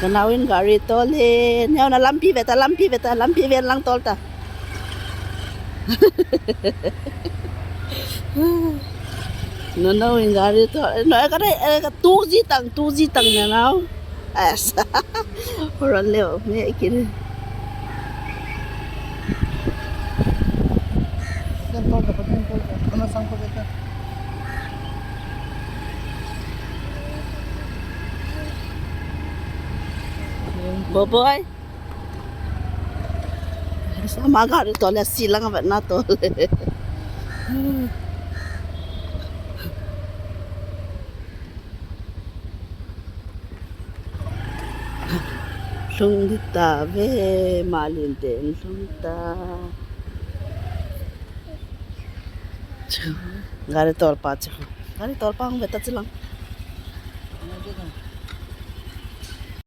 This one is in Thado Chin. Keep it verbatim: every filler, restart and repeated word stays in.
Ka nau in gari tol e. Neo na lampi ve ta, lampi ve ta, lampi ven lang tol ta. Na nau in gari tol. No, ka dei, eh, ka tu ji tang, tu ji tang na nau. As. Horan leo, me kini. Boboy. Sama gari tol le silang avet na tol. Lhung di ta ve, Malin te lhung ta. Gari tol pa chu. Gari tol pa hung ve ta chu lang.